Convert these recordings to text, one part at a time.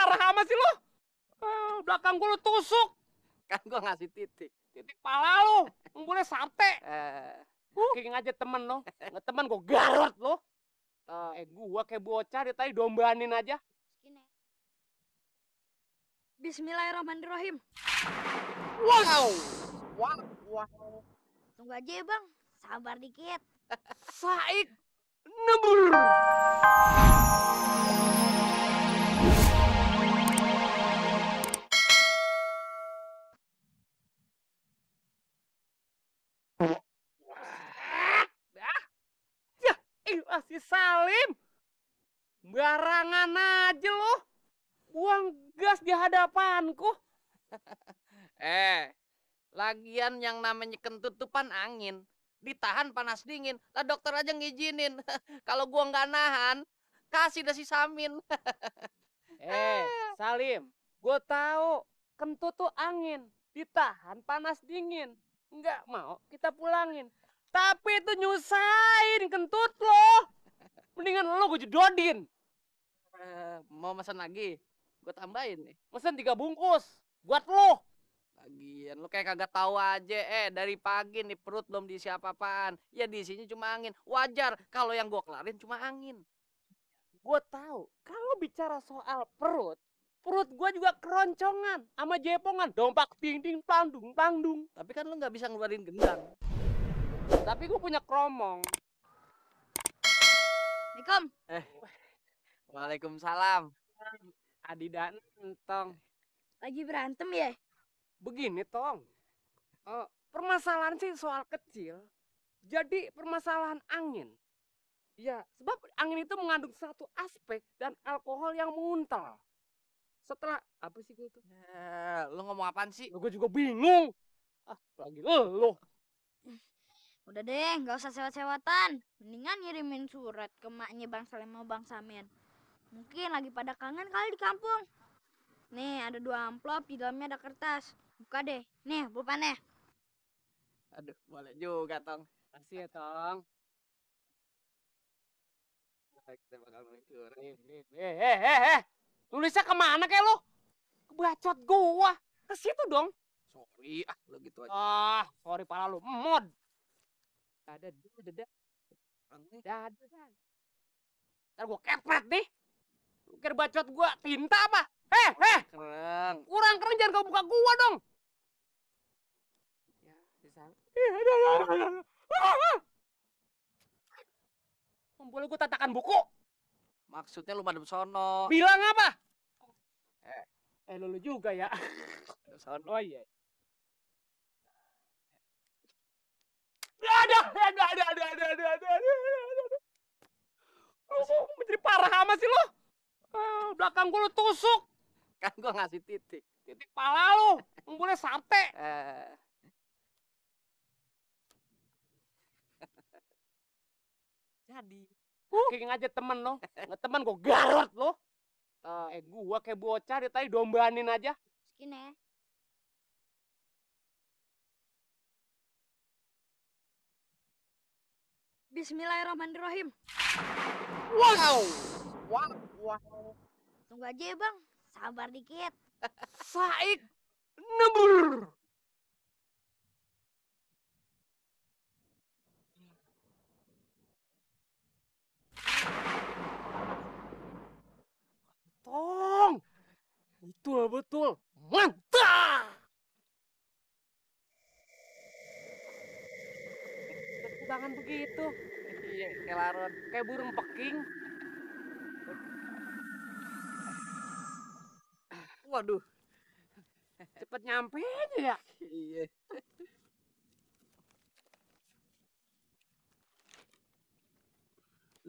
parah amat sih lo. Belakang gue lu tusuk. Kan gua ngasih titik. Titik pala lo. Boleh sate. Eh, King aja temen lo. Nggak temen gue garot lo. Gua kayak bocah dia tadi dombanin aja. Bismillahirrahmanirrahim. Wow. wow. Tunggu aja ya bang, sabar dikit. Saik nebur. Si Salim. Barangan aja lo. Buang gas di hadapanku. Lagian yang namanya kentut tuh pan angin. Ditahan panas dingin. Lah dokter aja ngizinin. Kalau gua nggak nahan, kasih dah si Samin. Salim, gue tahu kentut tuh angin, ditahan panas dingin. Nggak mau kita pulangin. Tapi itu nyusahin kentut lo. Mendingan lo gue jedodin. Mau pesan lagi? Gue tambahin nih. Mesen 3 bungkus buat lo. Lagian lu kayak kagak tahu aja. Dari pagi nih perut belum diisi apa-apaan. Ya diisinya cuma angin. Wajar kalau yang gua kelarin cuma angin. Gue tahu kalau bicara soal perut gue juga keroncongan sama jepongan, dompak ting ting tandung tandung. Tapi kan lu nggak bisa ngeluarin gendang. Tapi gue punya kromong. Assalamualaikum. Waalaikumsalam. Adi dan Entong. Lagi berantem ya? Begini Tong, permasalahan sih soal kecil, jadi permasalahan angin. Ya, sebab angin itu mengandung satu aspek dan alkohol yang menguntal. Setelah, apa sih gue itu? Lu ngomong apaan sih? Gue juga bingung. Lagi lo. Udah deh, nggak usah sewat-sewatan. Mendingan ngirimin surat ke maknya Bang Salim sama Bang Samin. Mungkin lagi pada kangen kali di kampung. Nih, ada 2 amplop, di dalamnya ada kertas. Buka deh. Nih, pulpennya. Aduh, boleh juga, Tong. Kasih ya Tong. Kita bakal meluncur. Tulisnya kemana kayak lo? Kebacot gua. Ke situ dong. Sorry, lo gitu aja. Sorry pala lu. Mod. Dada. Ntar gua kepret nih. Lu kira bacot gua tinta apa? Keren. Kurang keren jangan kau buka gua dong. Ya, bisa. Boleh gua tatakan buku? Maksudnya lu madep sono. Bilang apa? Lu juga ya. Sono. Oh iya. Aduh. Lu menjadi parah amat sih lo. Belakang gue lu tusuk. Kan gua ngasih titik. Titik pala lu. Boleh sate. Jadi. King aja temen lo. Nggak temen gue garot lo. Gua kayak bocah dia tadi dombanin aja. Segini ya. Bismillahirrahmanirrahim. Wow. Tunggu aja ya bang, sabar dikit. Saik nebur. Tong. Betul. Mantap. Tangan begitu. Iya, kayak laron. Kayak burung peking. Waduh. Cepet nyampe aja ya. Iya.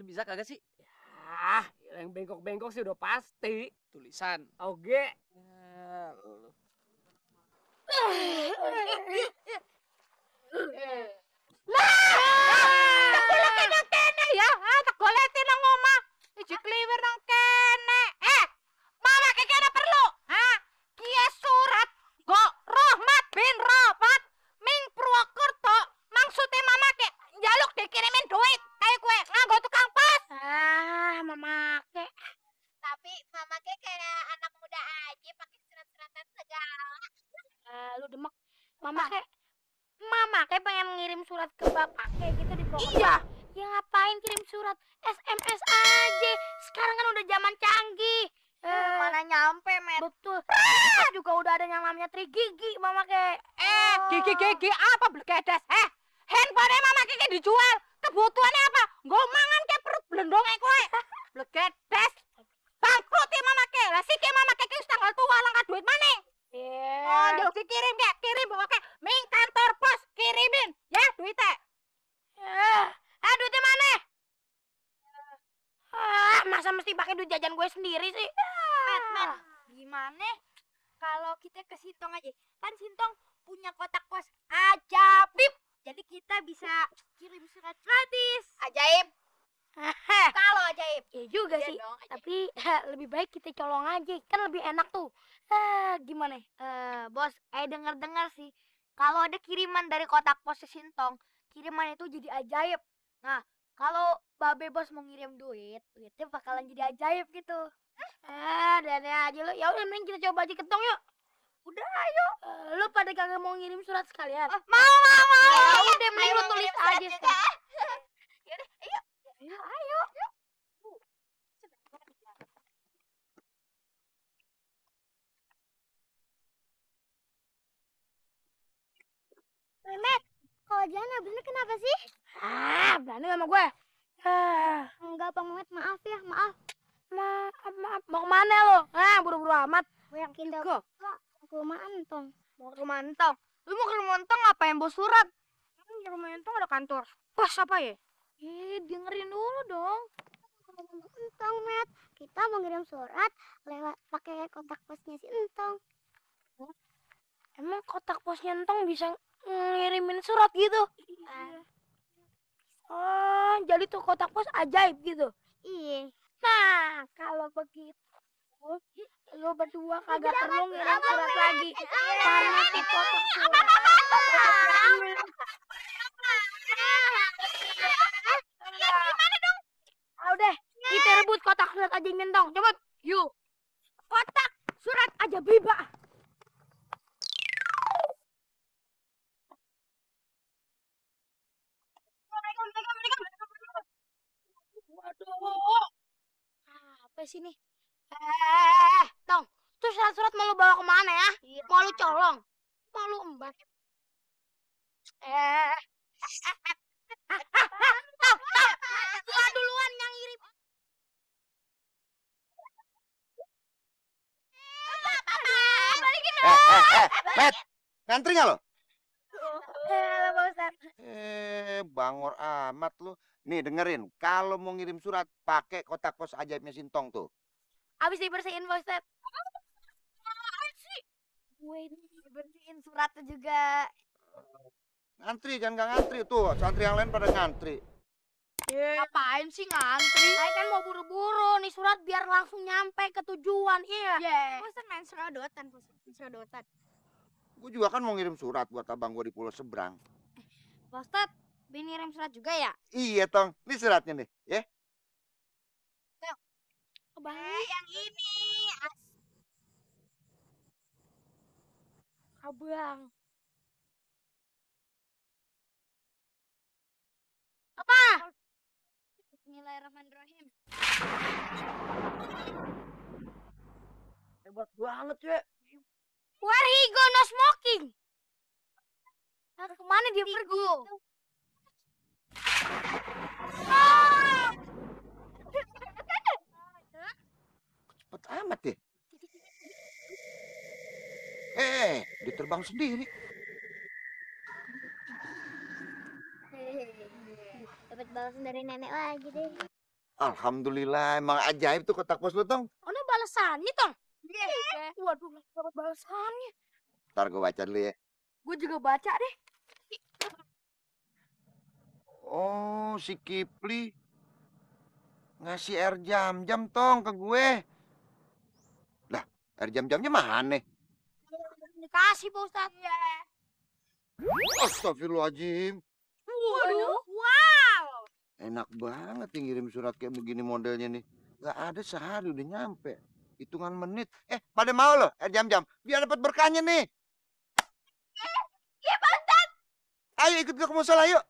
Lu bisa kagak sih? Ya, yang bengkok-bengkok sih udah pasti. Tulisan. Oke. Lu. Tak goletin nang kene ya, tak goletin nang omah. Iji kliwir nang kene. Mama kiki ada perlu. Kia surat go Rohmat bin Robat Ming Purwokerto. Maksudnya mama ke njaluk dikirimin duit kayak gue nganggo tukang pos. Mama ke. Tapi mama ke kayak anak muda lu demek. Mama kayak pengen ngirim surat ke bapak kayak gitu di pokok. Iya. Ya ngapain kirim surat? SMS aja. Sekarang kan udah zaman canggih. Mana nyampe, Met? Betul. Kita juga udah ada yang namanya Trigigi, Mama kayak. Gigi apa blekedes? Handphone Mama Kiki dijual. Kebutuhannya apa? Nggo mangan kayak perut blendonge kowe. Blekedes. Bangkrut ya Mama Kiki. Lah siki Mama Kiki wis tanggal tua langkah duit maneh. Oh, ndelok kirim kek, kirim pokoke ming kantor pos kirimin ya duitnya. Duitnya mana? Masa mesti pakai duit jajan gue sendiri sih? Met, gimana kalau kita ke Sintong aja? Kan Sintong punya kotak pos ajaib. Jadi kita bisa kirim surat gratis. Ajaib. Kalau ajaib. Ya juga Iya sih. dong, ajaib. Tapi lebih baik kita colong aja. Kan lebih enak tuh. Gimana? Bos, dengar sih. Kalau ada kiriman dari kotak pos Sintong, kiriman itu jadi ajaib. Nah, kalau Babe Bos mau ngirim duitnya bakalan jadi ajaib gitu. Dan aja lu. Ya udah mending kita coba aja ketong yuk. Udah, ayo. Lu pada kagak mau ngirim surat sekalian? Mau. Ya udah mending lu tulis aja sekarang. Yaudah, ayo. Met, kalau jalan bener kenapa sih? Berani sama gue. Enggak, Bang Met, maaf ya, maaf. Maaf. Mau kemana lo? Buru-buru amat. Gue yang kinda. Go. Ke rumah Entong. Mau ke rumah Entong? Lu mau ke rumah Entong ngapain bawa surat? Di rumah Entong ada kantor. Pos apa ya? Dengerin dulu dong. Entong, Met. Kita mau ngirim surat lewat pakai kotak posnya si Entong. Emang kotak posnya Entong bisa ngirimin surat gitu? Oh, jadi tuh kotak pos ajaib gitu? Iya. Nah, kalau begitu, lo berdua kagak perlu ngirim surat lagi. Karena di kotak surat. Gimana dong? Udah, kita rebut kotak surat aja Entong. Cepet, yuk. Kotak surat aja biba. Waduh. Apa sih nih? Tong, tuh surat-surat mau lu bawa kemana ya? Mau lu colong? Mau lu embat? Gua duluan yang ngirim. Balikin Met, ngantri nggak lo? Halo, Pak Ustadz. Bangor amat lu. Nih dengerin, kalau mau ngirim surat pakai kotak pos ajaibnya Sintong tuh. Abis dibersihin, Pak Ustadz. Gue bersihin suratnya juga. Ngantri, jangan nggak ngantri tuh. Santri yang lain pada ngantri. Ngapain sih ngantri? Saya kan mau buru-buru nih surat biar langsung nyampe ke tujuan. Iya. Masa main serodotan, serodotan. Gue juga kan mau ngirim surat buat abang gue di pulau seberang. Pak Ustadz, ngirim surat juga ya? Iya, Tong. Ini suratnya nih, ya. Bang, Yang ini. abang. Bismillahirrahmanirrahim. Hebat banget, Cek. Where he go no smoking? Kemana dia pergi? Cepet amat ya. Dia terbang sendiri. Dapat balasan dari nenek lagi deh. Alhamdulillah, emang ajaib tuh kotak pos lu, Tong. Mana balasannya, Tong? Waduh, dapat balasannya. Ntar gue baca dulu ya. Gue juga baca deh. Oh, si Kipli ngasih air jam-jam, Tong, ke gue. Lah, air jam-jamnya mana? Dikasih, Pak Ustadz. Astagfirullahaladzim. Waduh. Enak banget nih ngirim surat kayak begini modelnya nih. Gak ada sehari udah nyampe. Hitungan menit. Pada mau loh air jam-jam. Biar dapat berkahnya nih. Iya, Pak Ustadz. Ayo ikut gue ke musola yuk.